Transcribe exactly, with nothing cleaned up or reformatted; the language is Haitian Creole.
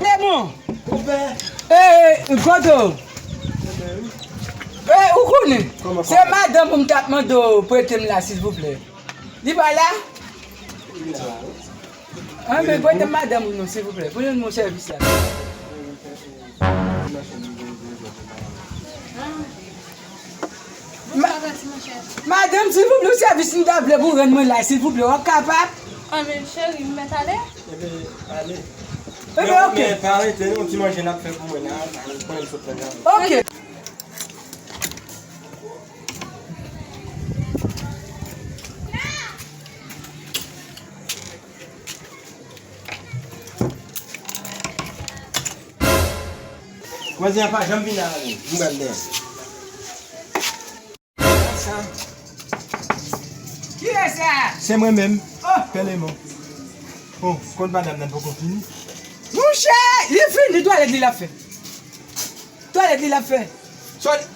Lemon. Konpè. Ee, kote w? Ee, ou konnen? Kòman, se kòman? Madanm ou m t ap mande w prete m la, silvouplè. Li pa la? Li la. An, men prete m madanm ou non, silvouplè. Pou l rann mwen sèvis la. Ma-, madanm, silvouplè, yon sèvis m ta vle pou w rann mwen la, silvouplè, w ap kapab? An, men cheri, m mèt ale? Ebe, ale. Ebe, men, oke. Men pa rete non, ti manje n ap fè pou mwen la, ou konnen m sot travay. Oke. Vwazen an pa janm vin la, m pral dèyè. Sa. Kiyès sa? Se mwen menm. Oh. Pè Lemon. Oh, kont madanm nan poko fini. Monchè, li fini, twalèt li l ap fè. Twalèt li l ap fè. Sòt.